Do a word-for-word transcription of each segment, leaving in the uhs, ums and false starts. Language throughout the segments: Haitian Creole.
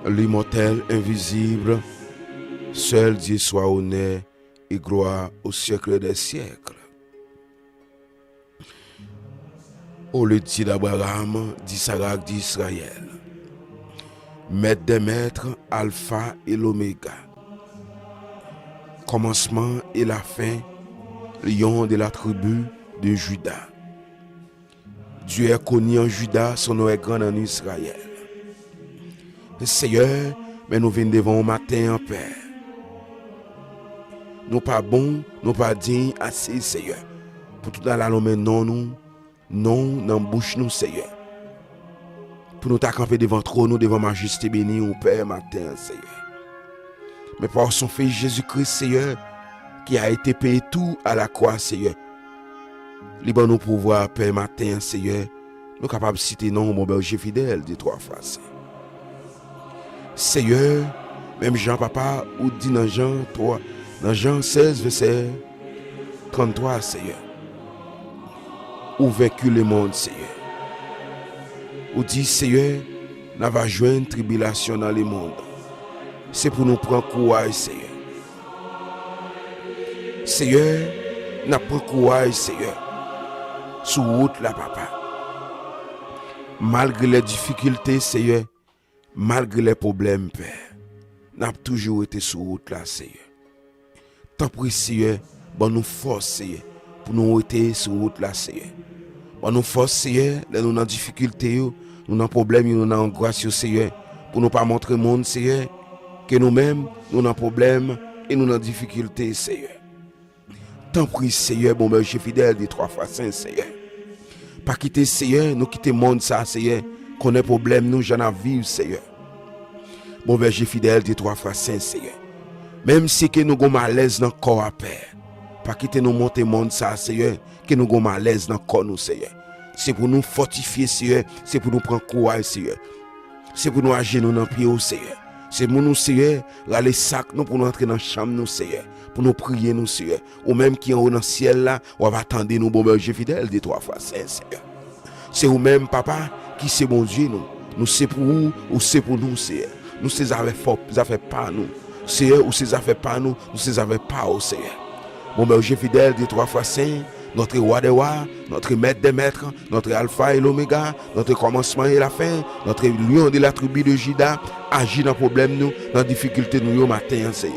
L'immortel, invisible, seul Dieu soit honneur et gloire au siècle des siècles. Ô le Dieu d'Abraham, d'Isaac, d'Israël, Maître des maîtres, Alpha et l'Oméga, commencement et la fin, Lion de la tribu de Juda. Dieu est connu en Juda, son nom est grand en Israël. Seyè, men nou vin devan w maten an, Pè. Nou pa bon, nou pa diy ase, Seyè, pou tout n al lonmen non nou, non w nan bouch nou, Seyè. Pou nou ta kanpe devan twòn ou, devan majeste beni ou, Pè, maten an, Seyè. Men pa w son Fis Jezi Kris, Seyè, ki a ete peye tou a la kwa, Seyè. Li ban nou pouvwa, Pè, maten an, Seyè, nou kapab site non w, bon Bèje fidèl, de twa fwa sen. Seyè, menm jan, Papa, ou di nan Jan twa, nan Jan sèz, vèsè tranntwa, Seyè, ou venki lemonn, Seyè. Ou di, Seyè, n ava jwenn tribilasyon nan lemonn. Se pou nou pran kouraj, Seyè. Seyè, n ap pran kouraj, Seyè, sou wout la, Papa. Malgre lè difikilte, Seyè, malgre lè pwoblèm, Pè, n ap toujou rete sou wout la, Seyè. Tanpri, Seyè, ban nou fòs, Seyè, pou nou rete sou wout la, Seyè. Ban nou fòs, Seyè, lè nou nan difikilte yo, nou nan pwoblèm yo, nou nan angwas yo, Seyè, pou nou pa montre moun, Seyè, ke nou menm, nou nan pwoblèm e nou nan difikilte, Seyè. Tanpri, Seyè, bon Bèje fidèl, de twa fwa sen, Seyè. Pa kite, Seyè, nou kite monn sa, Seyè, konnen pwoblèm nou, jan n ap viv, Seyè. Bon Bèje fidèl, de twa fwa sen, Seyè. Menm si ke nou gon malèz nan kò a, Pè, pa kite nou monte monn sa, Seyè, ke nou gon malèz nan kò nou, Seyè. Se pou nou fòtifye, Seyè, se pou nou pran kouraj, Seyè. Se pou nou ajenou nan pye w, Seyè. Se pou nou, Seyè, rale sak nou pou nou antre nan chanm nou, Seyè. Pou nou priye nou, Seyè. Ou menm ki anwo nan syèl la, w ap tande nou, bon Bèje fidèl, de twa fwa sen, Seyè. Se ou menm, Papa, ki se Bondye nou. Nou se pou ou, ou se pou nou, Seyè. Nou se zafè, zafè pa nou. Seyè, ou se zafè pa nou, nou se zafè pa ou, Seyè. Bon Bèje fidèl, de twa fwa sen, notre roi des rois, notre maître des maîtres, notre alpha et l'oméga, notre commencement et la fin, notre lion de la tribu de Juda, aji nan pwoblèm nou, nan difikilte nou yo maten an, Seyè.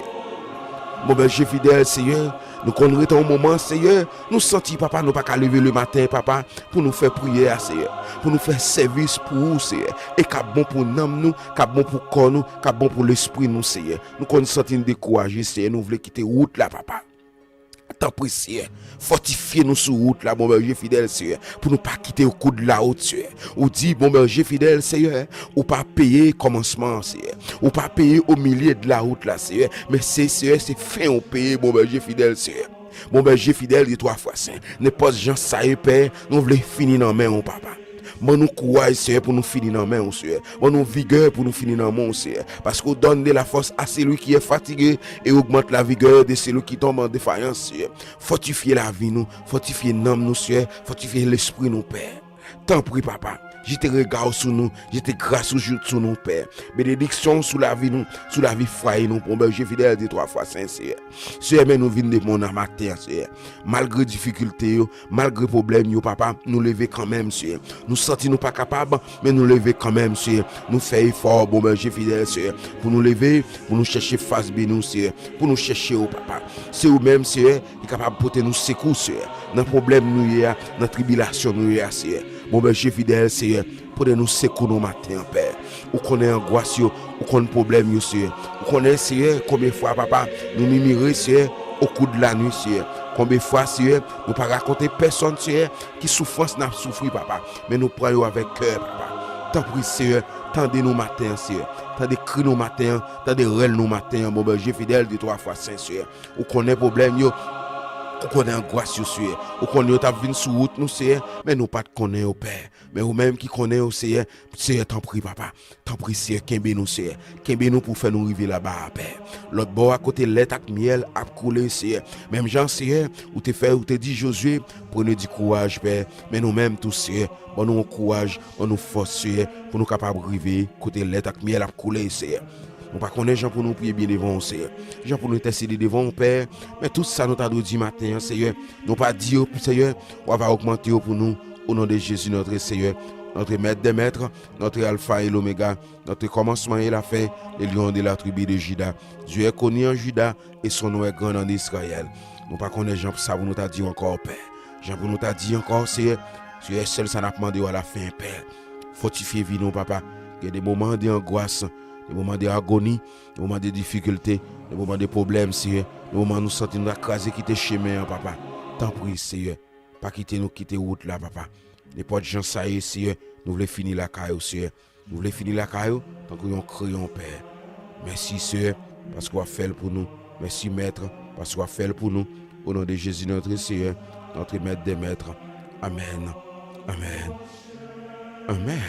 Bon Bèje fidèl, Seyè, nou konn rete yon moman, Seyè, nou santi, Papa, nou pa ka leve le maten, Papa, pou nou fè priyè a, Seyè, pou nou fè sèvis pou ou, Seyè, e k ap bon pou nanm nou, k ap bon pou kò nou, k ap bon pou lespri nou, Seyè. Nou konn santi n dekouraje, Seyè, nou vle kite wout la, Papa. Tanpri, Seyè, fòtifye nou sou wout la, bon Bèje fidèl, Seyè, pou nou pa kite w koud lawout, Seyè. Ou di, bon Bèje fidèl, Seyè, ou pa peye kòmansman an, Seyè. Ou pa peye o milye de lawout la, Seyè. Men se, Seyè, se fen ou peye, bon Bèje fidèl, Seyè. Bon Bèje fidèl, de twa fwa sen. Nenpòt jan sa ye, Pè, nou vle fini nan men w, Papa. Ban nou kouraj, Seyè, pou nou fini nan men w, Seyè. Ban nou vigè pou nou fini nan men w, Seyè. Parce qu'on donne de la force à celui qui est fatigué et augmente la vigueur de celui qui tombe en défaillance, Seyè. Fòtifye lavi nou, fòtifye nanm nou, Seyè, fòtifye lespri nou, Pè. Tanpri, Papa, jete rega w sou nou, jete gras ou sou nou, Pè. Benediksyon w sou lavi nou, sou lavi fwaye nou, bon Bèje fidèl, de twa fwa sen, Seyè. Seyè, men nou vin devan w nan maten an, Seyè. Malgre difikilte yo, malgre pwoblèm yo, Papa, nou leve kanmenm, Seyè. Nou santi nou pa kapab, men nou leve kanmenm, Seyè. Nou fè efò, bon Bèje fidèl, Seyè, pou nou leve, pou nou chèche fas beni w, Seyè, pou nou chèche w, Papa. Se ou menm, Seyè, ki kapab pote nou sekou, Seyè, nan pwoblèm nou ye a, nan tribilasyon nou ye a, Seyè. Bon Bèje fidèl, Seyè, pote nou sekou nou maten an, Pè. Ou konnen angwas yo, ou konn pwoblèm yo, Seyè. Ou konnen, Seyè, konbyen fwa, Papa, nou mimire, Seyè, o kou de lanwit, Seyè. Konbyen fwa, Seyè, nou pa rakonte pèsonn, Seyè, ki soufrans n ap soufri, Papa. Men nou pran yo avèk kè, Papa. Tanpri, Seyè, tande nou maten an, Seyè. Tande kri nou maten an, tande rèl nou maten an, bon Bèje fidèl, de twa fwa sen, Seyè. Ou konnen pwoblèm yo. Ou konnen angwas yo, Seyè. Ou konnen yo t ap vin sou wout nou, Seyè, men nou pa t konnen yo, Pè. Men ou menm ki konnen yo, Seyè, Seyè, tanpri, papa. Tanpri, Seyè, kenbe nou, Seyè. Kenbe nou pou fè nou rive laba a, Pè. Lòt bò a, kote lèt ak myèl ap koule, Seyè. Menm jan, Seyè, ou te fè, ou te di Jozye, prenez du courage, Pè. Men nou menm tou, Seyè, ban nou yon kouraj, ban nou fòs, Seyè, pou nou kapab rive kote lèt ak myèl ap koule, Seyè. Nou pa konnen jan pou nou priye byen devan ou, Seyè. Jan pou nou entèsede devan ou, Pè. Men tout sa nou ta dwe di maten an, Seyè, nou pa di yo, Seyè, w ava ogmante yo pou nou. Au nom de Jésus, notre Seigneur, notre Maître des Maîtres, notre Alpha et l'Oméga, notre commencement et la fin, le lion de la tribu de Juda. Dieu est connu en Juda et son nom est grand en Israël. Nou pa konnen jan sa pou nou ta di ankò, Pè. Jan pou nou ta di ankò, Seyè, Seyè, sèl sa n ap mande w alafen, Pè. Fòtifye vi nou, papa. Gen de moman de angwas, de moman de agoni, de moman de difikilte, de moman de pwoblèm, Seyè. De moman nou santi nou ta kraze kite chemen an, papa. Tanpri, Seyè, pa kite nou kite wout la, papa. Nenpòt jan sa ye, Seyè, nou vle fini lakay ou, Seyè. Nou vle fini lakay ou tankou yon kreyon, Pè. Mèsi, Seyè, paske w ap fè l pou nou. Mèsi, Mèt, paske w ap fè l pou nou. Au nom de Jésus, notre Seigneur, notre Maître des Maîtres. Amèn. Amèn. Amèn.